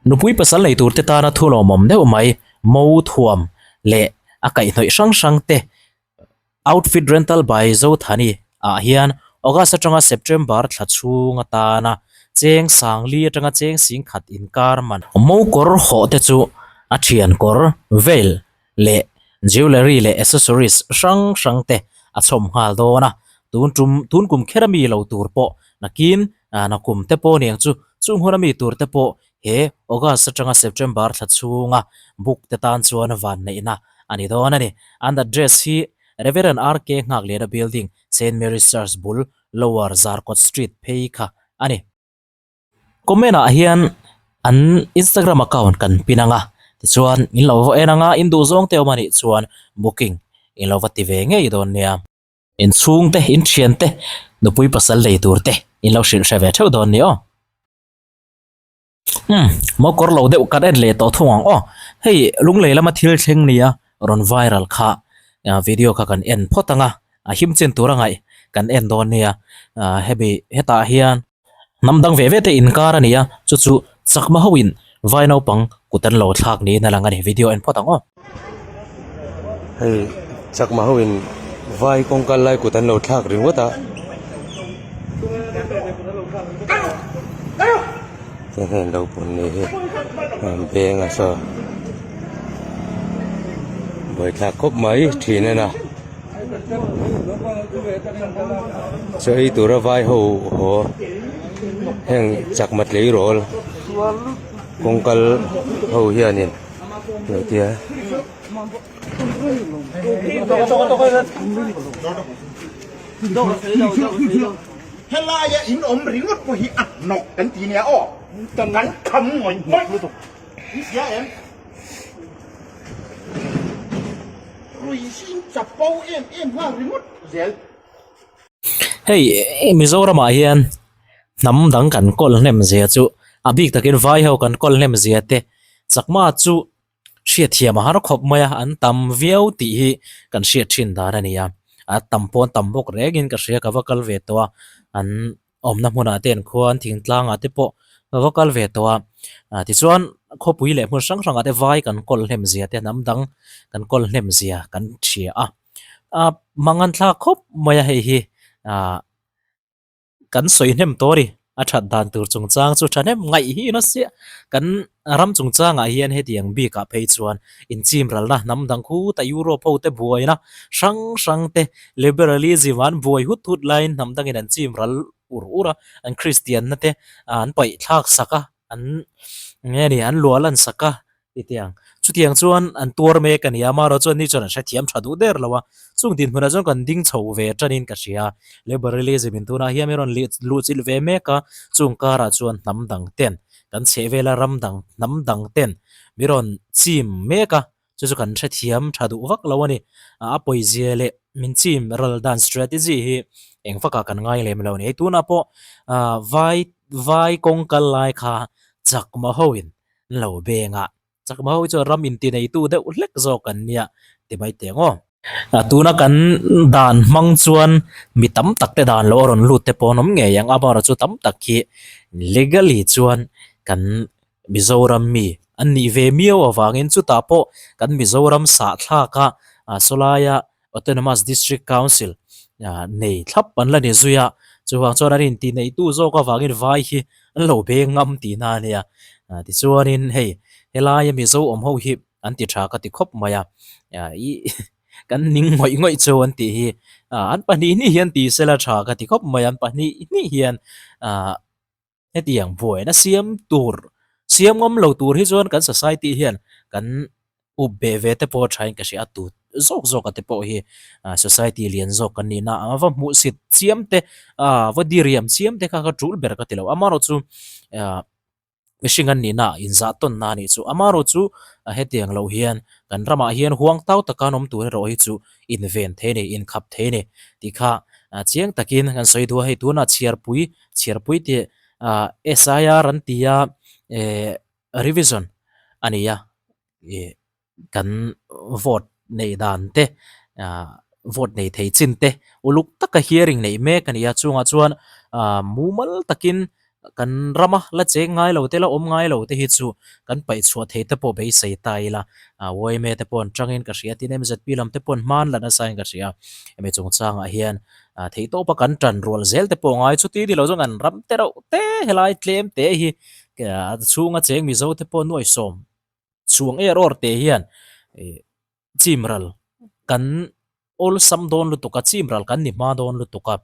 Nupui pasal nei tur te tana thu lawmawm deuh mai mo thuam leh a kaihhnawih hrang hrang te outfit rental by Zothani ah hian August atanga September thla chhung atana cheng sangli atanga cheng sing khat inkar man mo kawr hawh te chu a thian kawr veil leh jewellery leh accessories hrang hrang te a chhawm nghal dawn a tun tum tun kum kher ami lo tur pawh nakin ah nakum te pawh aniang chu chung hun ami tur te pawh he August atanga September thla chhunga book te tan chuan van neihna a ni dawn a ni an address hi Reverend R K Nghakliana building Saint Mary's Church bul Lower Zarkawt Street phei kha a ni. Comment ah hian an Instagram account kan pin ang a, tichuan in lo va en ang a, in duh zawng te awm a nih chuan booking in lo va ti ve ngei dawn nia. In chhung te, in thian te, nupui pasal lei tur te in lo hrilh hre ve theuh dawn ni aw. Umm maw kawr lo deuh kan en leh tawh thung ang aw. Hei lunglei lama thil thleng nia rawn viral kha video kha kan en phawt ang a, a him chin tur a ngaih kan en dawn nia. Hemi hetah hian hnam dang ve ve te inkar a ni a, chu chu chakma ho in vai naupang kut an lo thlak niin a lang a ni. Video en phawt ang aw. Hei chakma ho in vai kawngkal lai kut an lo thlak ringawt a. Heng lo pun ni hi an beng a saw buaithlak khawp mai thin a na chaw ei tura vai ho haw heng chakma tleirawl kawngkal ho hianin lo tia. Helaia in awm ringawt pawh hi a hnawk kan ti nia aw, kan kham ngawih ngawih lutuk. In hria em? Ruihhim chapo em em nghal ringawt zel. Hei Mizoramah hian hnam dang kan kawl hnem zia chu a bik takin vai ho kan kawl hnem zia te chakma chu hriatthiam a har khawp mai a, an tam viau tih hi kan hriat thin dan a ni a, a tam pawh an tam bawk rengin ka hria ka va kal ve tawh a, an awmna hmunah te an khua an thingtlangah te pawh ka va kal ve tawh a, ah tichuan khawpui leh hmun hrang hrangah te vai kan kawl hnem zia te hnam dang kan kawl hnem zia kan hria a, ah mangan thlak khawp mai a hei hi ah. Kan sawi hnem tawh a ni. A that dan tur chungchang chu thahnem ngaih hi ina siah. Kan ram chungchangah hian hetiang bikah phei chuan inchim ralna hnam dang khuta Europe ho te buaina hrang hrang te liberalism an buai hut hut laiin hnam dangin an chim ral ur ur a, an Kristianna te an paih thlak sak a, an nge ni an luah lan sak a. Titiang. Chutiang chuan an tuar mek a ni a, amaherawh chuan ni chuan an hrethiam tha duh der lo a. Chung dinhmunah chuan kan ding chho ve tanin ka hria. Liberalism in tunah hian min rawn luhchilh ve mek a, chung karah chuan hnam dang ten, kan chhehvela ram dang hnam dang ten min rawn chim mek a, chu chu kan hrethiam tha duh vak lo a ni. A pawizia leh min chim ral dan strategy hi eng vakah kan ngai lem lo a ni. Hei tunah pawh vai vai kawng kal lai kha chakma hoin An lo beng a, chakma ho hi chuan ram inti neitu deuh hlek zawk an nia ti mai teh ang aw. Tuna kan dan hmang chuan mi tam tak te dan lo a rawn lut te pawh an awm ngei ang, amaherawhchu chu tam tak hi legally chuan kan Mizoram mi an nih ve miau avangin chutah pawh kan Mizoram sahthlak a sawlaia Autonomous District Council nei thlap an la ni zui a, chuvang chuan an intih neihtu zawk avangin vai hi an lo beng ngam tihna a nia. Tichuanin hei helaia Mizo awm ho hi an ti tha ka ti khawp mai a, ih kan ning ngawih ngawih chu an tih hi an pahnih hnih hian ti sela tha ka ti khawp mai a, an pahnih hnih hian ah. Hetiang buaina siam tur, siam ngam lo tur hi chuan kan society hian kan up beh ve te pawh thain ka hria a, tut zawk zawk a te pawh hi society lian zawk kan nihna a va hmuhsit chiam te, va diriam chiam te kha ka tul ber ka ti lo. Amaherawhchu mihring an nihna inzah tawnna a nih chu. Amaherawhchu hetiang loh hian kan ramah hian huang tau taka an awm tur erawh hi chu inven thei a ni, inkhap thei a ni tih kha chiang takin kan sawi duh a. Hei tunah chhiarpui Chhiarpui tih ah SIR an ti a eh revision a ni a ih kan vote neih dan te ah vote nei thei chin te uluk taka hearing neih mek a ni a chungah chuan ah mumal takin Kan rama la cheng ngai lo te la awm ngai lo te hi chu kan paih chhuah thei te pawh beisei ta ila yma te pawh an tangin ka hria tin MZP lam te pawh an hman la nasa in ka hria hemi chungchangah hian theihtawp a kan tan rual zel te pawh ngai chuti ni lo chuan kan ram te reuh te helai tlem te hi a chhunga cheng Mizo te pawh nuaisawm chhuang er awr te hian chimral kan awlsam dawn lutuk a, chimral kan ni hma dawn lutuk a.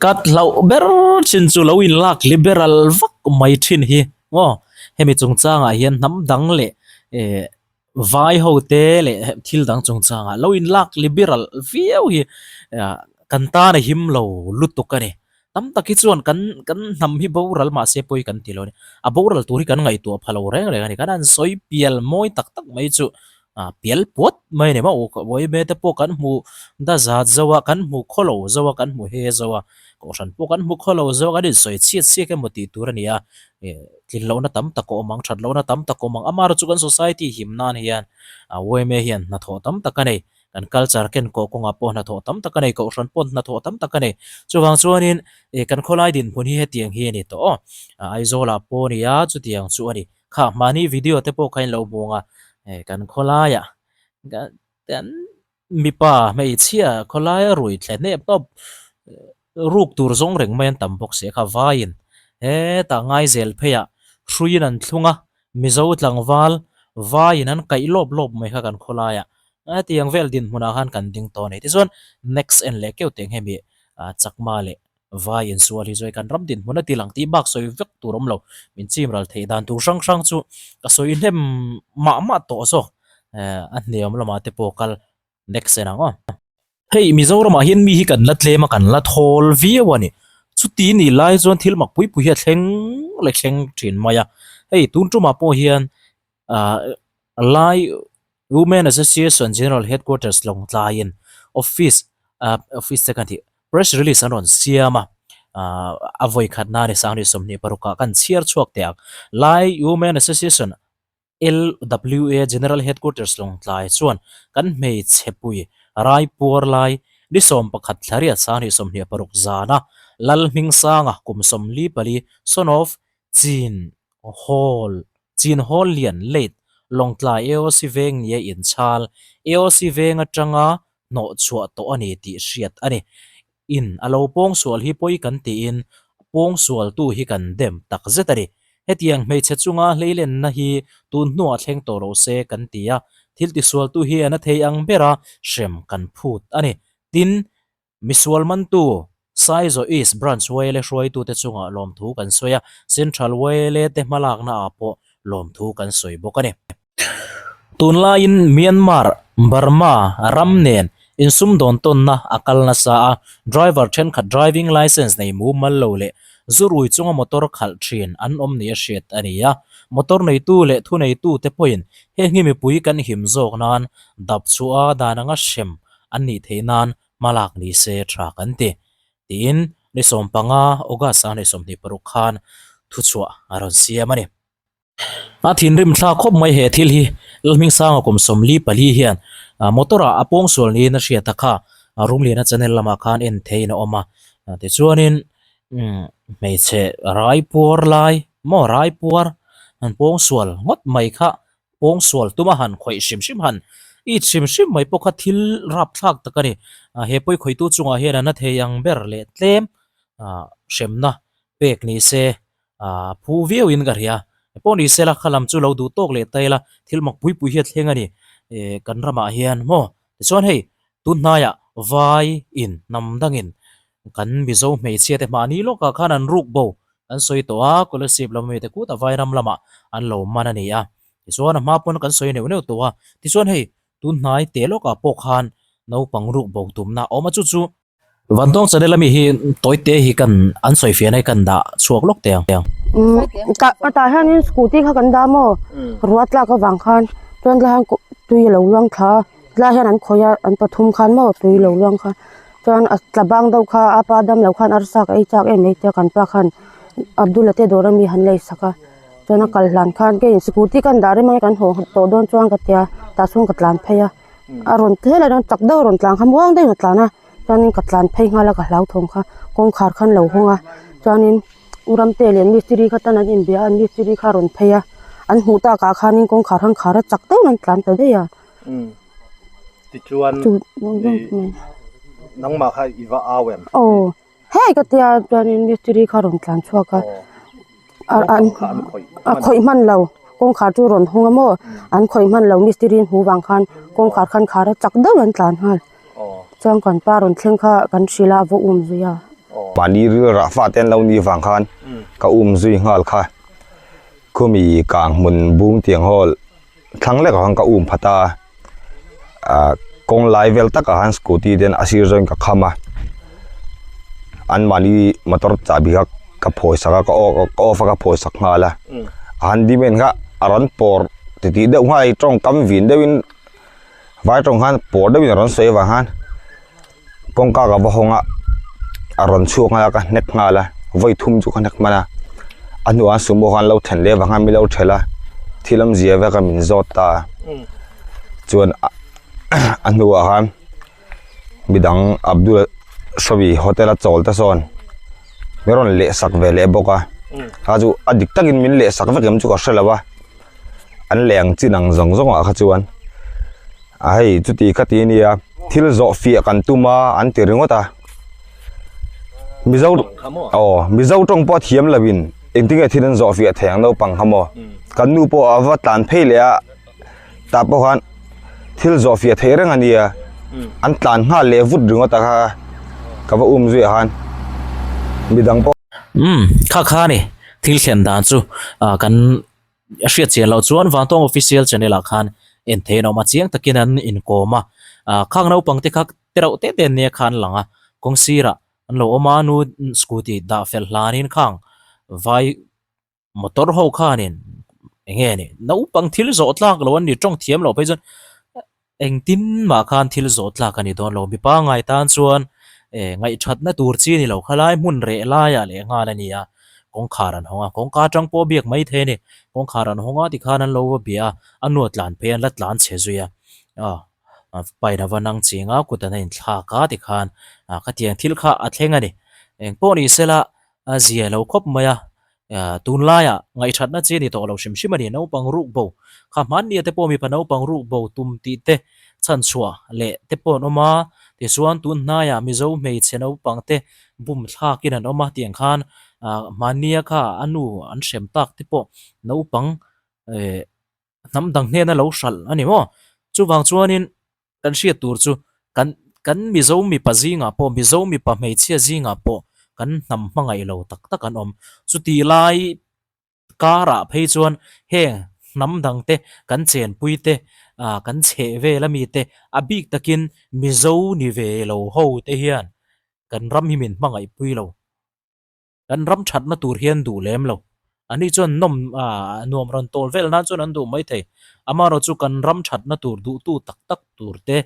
Ka hlauh ber thin chu lo inlak liberal vak mai thin hi maw hemi chungchangah hian hnam dang leh eh vai ho te leh thil dang chungchangah lo inlak liberal viau hi kan tan a him lo lutuk a ni. Tam tak hi chuan kan kan hnam hi boral mahse pawi kan ti lo a ni. A boral tur hi kan ngaihtuah pha lo reng reng a ni. Kan han sawi pial mawi tak tak mai chu ah pial puat mai a ni maw uaime te pawh kan hmu da zat zo a kan hmu khaw lo zo a kan hmu he zo a kohhran pawh kan hmu khaw lo zo a kan insawi chhiat chhiat emaw tih tur a ni a ih tlin lohna tam tak a awm ang that lohna tam tak a awm ang amaherawhchu kan society him nan hian ah uaime hian hnathawh tam tak a nei. Kan culture ken kawh kawngah pawh hnathawh tam tak a nei, kohhran pawh hnathawh tam tak a nei. Chuvang chuanin ih kan khawlai dinhmun hi hetiang hi a ni tawh aw. Aizawlah pawh a ni a, chutiang chu a ni. Kha mahni video te pawh kha in lo hmu ang a, kan khawlaiah kan mipa hmeichhia khawlaia rui thle hnep tawp ruk tur zawng reng mai an tam bawk si a kha vaiin hetah ngaizel pheiah hruiin an thlung a, Mizo tlangval vaiin an kaih lawp lawp mai kha kan khawlaiah hetiang vel dinhmunah khan kan ding tawh a ni. Tichuan next en leh keuh teng hemi Chakma leh vai insual hi chu hei kan ram dinhmun a ti lang tih bak sawi vek tur awm lo. Min chim ral theih dan tur hrang hrang chu ka sawi hnem mah mah tawh zawk a hniam lamah te pawh kal Next en ang aw. Hei Mizoramah hian mi hi kan la tlem a, kan la thawl viau a ni. Chuti ni lai chuan thil mak pui pui hi a thleng leh thleng thin mai a. Hei tun tumah pawh hian ah Lai Women Association General Headquarters Lawngtlaiin office ah office te ka tih press release an rawn siam a. Ah a vawi khatna a ni Sanghnih 26 ah kan chhiar chhuak teh ang. Lai Women Association LWA General Headquarters Lawngtlai chuan kan hmeichhe pui Raipuar lai ni 11 thla riat 26 zana Lalhmingsanga kum 44 son of Chin Hall Chin Hall Lian Late Lawngtlai AOC veng nia inchhal AOC veng atanga hnawhchhuah tawh a ni tih hriat a ni. In a lo pawngsual hi pawi kan tiin pawngsualtu hi kan dem tak zet a ni. Hetiang hmeichhe chunga hleilenna hi tun hnuah thleng tawh lo se kan ti a, thil tisualtu hi a na thei ang bera hrem kan phut a ni. Tin, misual mantu Saizaw East Branch YLA hruaitute chungah lawmthu kan sawi a, Central YLA te hmalaknaah pawh lawmthu kan sawi bawk a ni. Tunlaiin Myanmar, Burma, ram nen insumdawn tawnna a kal nasa a, driver thenkhat driving licence nei mumal lo leh zu rui chunga motor khalh thin an awm nia hriat a ni a. Motor neitu leh thuneitute pawhin heng hi mipui kan him zawk nan dap chhuah a dan anga hrem an nih theih nan hmalak ni se tha kan ti, tiin ni 15 August a ni 26 khan thuchhuah a rawn siam a ni. A thinrim thlak khawp mai he thil hi Lalhmingsanga kum 44 hian motor ah a pawngsual niin a hriat a kha Rumliana channel lamah khan en theiin a awm a tichuanin hmeichhe raipuar lai maw raipuar han pawngsual ngawt mai kha pawngsual tuma han khawih hrim hrim han it hrim hrim mai pawh kha thil rapthlak tak a ni he pawi khawihtu chungah hian a na thei ang ber leh tlem hremna pek ni se Aaa phu viau in ka hria. Pawh ni sela kha lam chu lo duh tawk leh ta ila thil mak pui pui hi a thleng a ni. Ehh kan ramah hian maw tichuan hei tun hnaiah vai in hnam dangin kan Mizo hmeichhia te mahni lawkah khan an ruk bo an sawi tawh a, Kolasib lam mite kutah vai ram lamah an lo man a ni a. Tichuan a hma pawn kan sawi neuh neuh tawh a, tichuan hei tun hnai teh lawkah pawh khan naupang ruk bo tumna a awm a chu chu Vantawng channel ami hi tawi te hi kan an sawi fiah na hi kan dah chhuak lawk teh ang. Tah tah hianin scooty kha kan dah maw ruah tlak avang khan chuan tlai hian tui a lo luang thla a tlai hian an khawih a an pathum khan maw tui lo luang kha chuan a tla bang deuh kha a pa dam lo khan arsa ka ei chak em mai tia kan pa khan Abdul-a te dawr ami han lei sak a chuan a kal hlan khan keiin scooty kan dah rem a kan haw tawh dawn chuan ka tia tah chuan ka tlan phei a. A rawn tlel a chak deuh a rawn tlan kha muang deuhin a tlan a chuanin ka tlan phei nghal a ka hlauthawng kha kawngkhar khan lo hawng a chuanin U Ramte leh mistiri kha tan an inbia a, mistiri kha a rawn phei a, an hmuh takah khanin kawngkhar khan khar a chak deuhin an tlan ta daih a. Tichuan nangmah kha i va au em? Aw, hei ka tia chuanin mistiri kha a rawn tlan chhuak a, a khawih hman lo, kawngkhar chu a rawn hawng a maw, an khawih hman lo mistiri an hmuh vang khan kawngkhar khan khar a chak deuhin an tlan nghal. Chuan kan pa rawn thleng kha kan hrilh a, a va um zui a. Mahni ril rah fate an lo nih vang khan ka um zui nghal kha. Khumi kang hmun bung tiang hawl thlang lek ah khan ka um phat a, ah kawng lai vel takah khan scooty ten a sir zawng in ka kham a, an mahni motor chahbi kha ka phawi sak a ka off a ka phawi sak nghal a, a han demand kha a rawn pawr titih deuh nghal a tawngkam vin deuhin Vai tawng khan pawr deuhin a rawn sawi avang khan kawngka ka va hawng a a rawn chhuak nghal a ka hnek nghal a vawi thum chu ka hnek hman a a hnuah sumo khan lo then leh avang khan min lo thelh a thil awmzia vek a min zawt ta a chuan a hnuah khan midang Abdul Sawi hotel a chawl te sawn min rawn leh sak ve leh bawk a kha chu a dik takin min leh sak vek em chu ka hre lo a. an leng chin ang zawng zawng ah kha chuan a hei chuti kha ti ania thil zawh fiah kan tum a an ti ringawt a mizo aw mizo tawng pawh a thiam lo in engtin nge thil an zawh fiah thei ang naupang kha maw kan nu pawh a va tlan phei leh a tah pawh khan thil zawh fiah theih reng ania an tlan nghal leh vut ringawt a kha ka va um zui ah khan midang pawh. Umm kha kha ni thil thlen dan chu ah kan a hriat chian loh chuan Vantawng official channel ah khan en theih an awm a chiang takin an inkawm a ah khang naupang te kha te reuh te te nia khan lang a kawng sirah an lo awm a nu scooty dah fel hlanin khang vai motor ho khanin eng nge ni naupang thil zawh tlak lo an ni tawng thiam loh phei chuan Engtin mah khan thil zawh tlak a ni dawn lo. Mipa ngai tan chuan eh ngaihthatna tur chi a ni lo. Khalai hmun reh laiah leh nghal a ni a, kawngkhar an hawng a, kawngka atang pawh biak mai thei a ni. Kawngkhar an hawng a tikhan an lo va bia a, a nu a tlan phei a, an la tlan chhe zui a. Aw pain a va nang ching a, kut an a inthlak a tikhan ah khatiang thil kha a thleng a ni. Engpawh ni sela a zia lo khawp mai a, Tunlaiah ngaihthatna chi a ni tawh lo hrim hrim a ni. Naupang ruk bo kha hmannia te pawh mipa naupang ruk bo tum tih te chhanchhuah leh te pawh an awm a, tichuan tun hnaiah Mizo hmeichhe naupang te bum thlakin an awm a tiang khan hmannia kha a nu an hrem tak te pawh naupang hnam dang hnena lo hralh a ni maw? Chuvang chuanin kan hriat tur chu kan kan Mizo mipa zingah pawh Mizo mipa hmeichhia zingah pawh kan hnam hmangaih lo tak tak an awm. Chuti lai karah phei chuan heng hnam dang te kan chenpui te ah kan chheh vel ami te a bik takin Mizo ni ve lo ho te hian kan ram hi min hmangaih pui lo. Kan ram thatna tur hian duh lem lo. Ani chuan nawm ah nuam rawn tawl vel nan chuan an duh mai thei. Amaherawh chu kan ram thatna tur duhtu tak tak tur te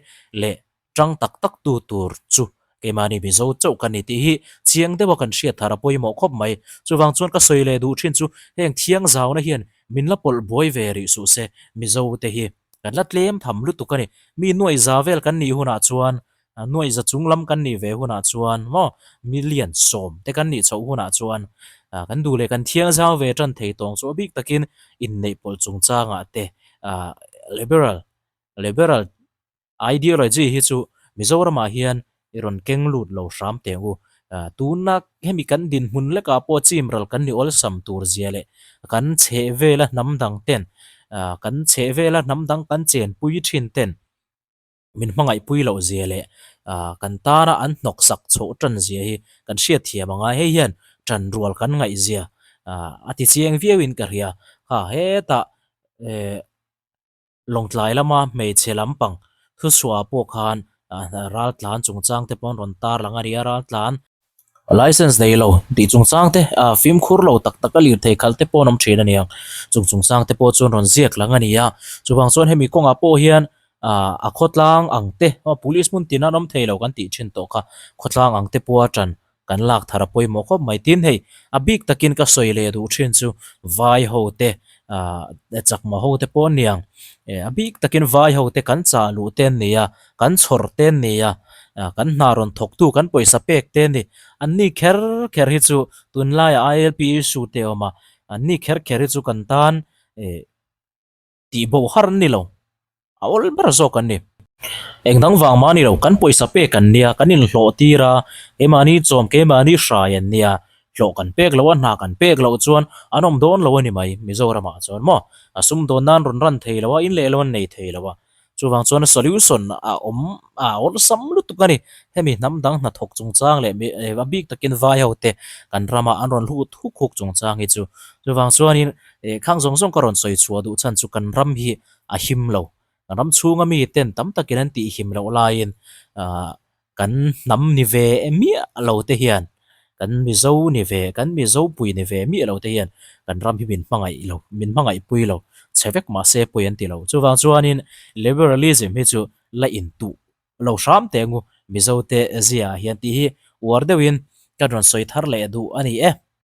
leh tang tak tak tu tur chu keimahni Mizo chauh ka ni tih hi chiang deuha kan hriat thar a pawimawh khawp mai. Chuvang chuan ka sawi leh duh thin chu heng thiang zauna hian min la pawlh buai ve rih suh se Mizo te hi kan la tlem tham lutuk a ni. Mi nuaih za vel kan nih hunah chuan Nuaih za chung lam kan nih ve hunah chuan maw million sawm te kan nih chhoh hunah chuan kan duh leh kan thiang zau ve tan thei tawng chu a bik takin inneih pawlh chungchangah te liberal liberal ideology hi chu Mizoramah hian i rawn keng lut lo hram teng u. Tuna hemi kan dinhmun lekah pawh chim ral kan ni awlsam tur zia leh kan chheh vela hnam dang ten kan chheh vela hnam dang kan chenpui thin ten min hmangaihpui loh zia leh ah kan tana an hnawk sak chhoh tan zia hi kan hriat thiam ang a, hei hian tan rual kan ngaih zia ah a ti chiang viau in ka hria kha hetah eh Lawngtlai lama hmeichhe lampang thuchhuah pawh khan ah raltlan chungchang te pawh an rawn tar lang a ni a, raltlan. License nei lo tih chungchang te ah fimkhur lo tak tak a lirthei khalh te pawh an awm thin a ni ang. Chung chungchang te pawh chuan rawn ziak lang a ni a, chuvang chuan hemi kawngah pawh hian ah a khawtlang ang te police hmun tin an awm thei lo kan tih thin tawh kha khawtlang ang te pawha tan kan lak thar a pawimawh khawp mai. Tin hei a bik takin ka sawi leh duh thin chu vai ho te ah chakma ho te pawh a ni ang eh a bik takin vai ho te kan chah luh te an ni a kan chhawr te an ni a. Kan hna rawn thawktu kan pawisa pek te a ni. Anni kher kher hi chu tunlaiah ILP issue te a awm a, anni kher kher hi chu kan tan eh tih bo har an ni lo, a awl ber zawk an ni. Eng dang vang mah a ni lo, kan pawisa pek an nia, kan inhlawh tir a, keimahni chawm keimahni hrai an nia, hlawh kan pek loh a, hna kan pek loh chuan an awm dawn lo a ni mai Mizoramah chuan maw, a sumdawn nan rawn ran thei lo a, in leh lo an nei thei lo a. Chuvang chuan solution a awm a awlsam lutuk a ni. Hemi hnam dang hnathawk chungchang leh a bik takin vai ho te kan rama an rawn hlut huk huk chungchang hi chu. Chuvang chuanin khang zawng zawng ka rawn sawi chhuah duh chhan chu kan ram hi a him lo. Kan ram chhunga mi ten tam takin an tih him loh laiin ah Kan hnam ni ve miah lo te hian, kan Mizo ni ve, kan Mizo pui ni ve miah lo te hian kan ram hi min hmangaih lo, min hmangaih pui lo, chhe vek mah se pawi an ti lo. Chuvang chuanin liberalism hi chu la intuh lo hram teh angu Mizo te zia ah hian tih hi uar deuhin kan rawn sawi thar leh duh a ni e.